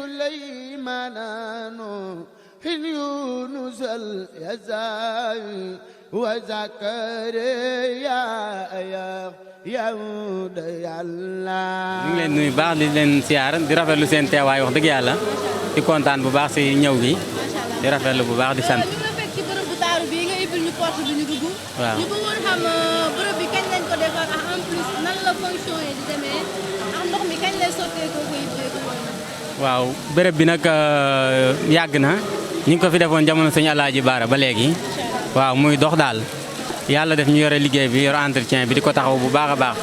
سليمان نوح يونس اليزاوي وزكريا يهود يالله ñu ngi leen nuyu baax di leen siyaar di rafetlu seen teewaay wax dëgg yàlla di kontaan bu baax si ñëw bi di rafetlu bu baax di sant. ñu ngi la fekk ci bërëb bu taaru bii nga ibbil ñu porte bi ñu dugg. waaw ñu bëggoon xam bërëb bi kañ lañ ko defar ak en plus nan la fonction yi di demee ak ndox mi kañ lay sotteekoo ko yibbeeku. waaw béréb bi nag yàgg na ñu ngi ko fi defoon jamono sëñ Alaaji Baara ba léegi waaw muy dox daal yàlla def ñu yore liggéey bi yor entretien bi di ko taxaw bu baax a baax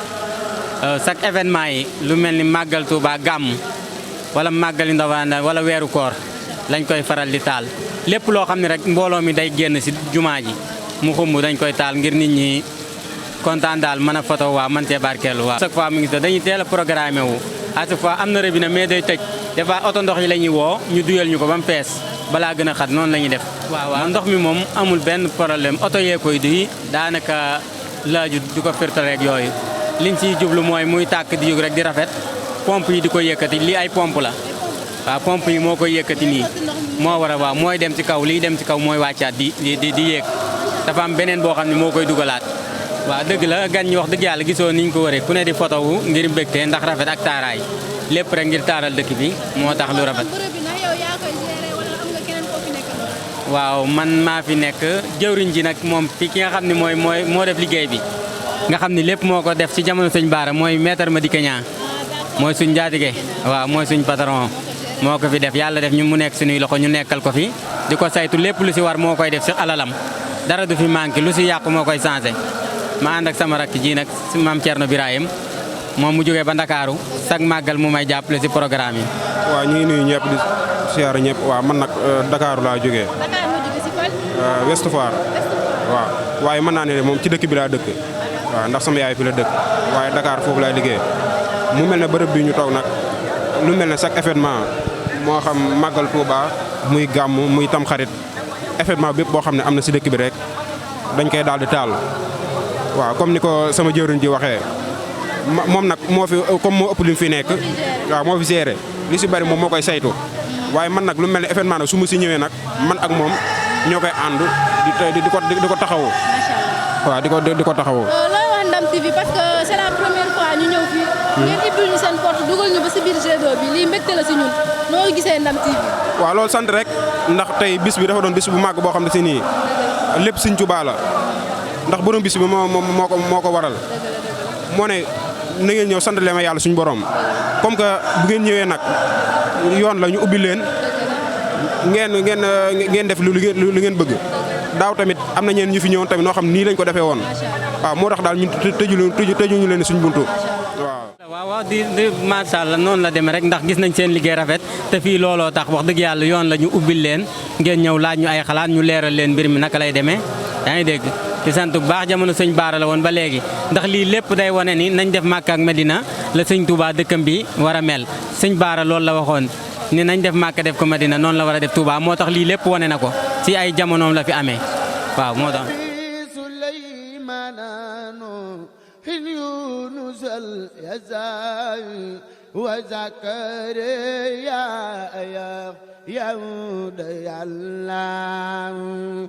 chaque événement yi lu mel ni màggal Tuuba gàmm wala màggali Ndofane wala weeru koor lañ koy faral di taal lépp loo xam ne rek mbooloo mi day génn si jumaa ji mu xumb dañ koy taal ngir nit ñi kontaan daal mën a photo waaw mën cee barkeelu waaw. chaque fois mi ngi sax dañuy teel a programmé wu à chaque fois am na robinet mais day tëj des fois oto ndox yi la ñuy woo ñu duyal ñu ko ba mu fees balaa gën a xat noonu la ñuy def. waaw ndox mi moom amul benn problème oto yee koy duy daanaka laaju di ko firtal rek yooyu liñ ciy jublu mooy muy tàkk di jóg rek di rafet pompe yi di ko yëkkati lii ay pompe la waaw pompe yi moo koy yëkkati nii moo war a waaw mooy dem ci kaw liy dem ci kaw mooy wàccaat di yéeg dafa am beneen boo xam ne moo koy dugalaat. waaw dëgg la gan ñi wax dëgg yàlla gisoo niñ ko waree ku ne di photo wu ngir mbégte ndax rafet ak taaraay lépp rek ngir taaral dëkk bi moo tax lu rafet. waaw man maa fi nekk jëwriñ ji nag moom fi ki nga xam ne moo def liggéey bi nga xam ne lépp moo ko def ci jamono sëñ Baara mooy maître Madické Niang mooy suñ njaatige waaw mooy suñ patron moo ko fi def yàlla def ñu mu nekk suñuy loxo ñu nekkal ko fi di ko saytu lépp lu si war moo koy def si alalam dara du fi manqué lu si yàqu moo koy changé ma ànd ak sama rakk ji nag si maam Thierno Birahim moom mu jógee ba Ndakaaru sag màggal mu may jàppale si programme yi. waaw ñu ngi nuyu ñëpp di siyaar ñëpp waaw man nag Dakaaru laa jógee. West Foire waaw waaye mën naa ne moom ci dëkk bi laa dëkk waaw ndax sama yaay fi la dëkk waaye Dakar foofu laay liggéey mu mel ne bërëb bi ñu toog nag lu mel ne chaque événement moo xam màggal Touba muy gàmm muy tamxarit événement bépp boo xam ne am na si dëkk bi rek dañ koy daal di taal waaw comme ni ko sama jëwriñ ji waxee moom nag moo fi comme moo ëpp li mu fi nekk waaw moo fi géré li si bari moom moo koy saytu waaye man nag lu mel ne événement nag su ma si ñëwee nag man ak moom ñoo koy ànd di ko taxawoo. waaw di ko taxawoo. looy wax Ndam TV parce que c'est la première fois ñu ñëw fii. ngeen ibbil ñu seen porte dugal ñu ba si biir G2 bi lii mbégte la si ñun noo gisee Ndam TV. waaw loolu sant rek ndax tey bis bi dafa doon bis bu màgg boo xam ne si nii lépp Sëñ Tuubaa la ndax borom bis bi moo ko waral moo ne na ngeen ñëw sant leen ma yàlla suñu borom comme que bu ngeen ñëwee nag yoon la ñu ubbi leen. ngeen def lu ngeen bëgg daaw tamit am na ñeen ñu fi ñëwoon tamit noo xam nii lañ ko defee woon waaw moo tax daal ñun tëjuñu leen suñ buntu waaw di macha allah noonu la demee rek ndax gis nañ seen liggéey rafet te fii looloo tax wax dëgg yàlla yoon la ñu ubbil leen ngeen ñëw laaj ñu ay xalaat ñu leeral leen mbir mi naka lay demee yaa ngi dégg di sant bu baax jamono sëñ Baara la woon ba léegi ndax lii lépp day wane ni nañ def Makka ak Medina la sëñ Touba dëkkam bi war a mel sëñ Baara loolu la waxoon ni nañ def Makka def ko Medina noonu la war a def Touba moo tax lii lépp wane na ko ci ay jamonoom la fi amee waaw moo tax يونس اليزاوي وزكريا يهود يالله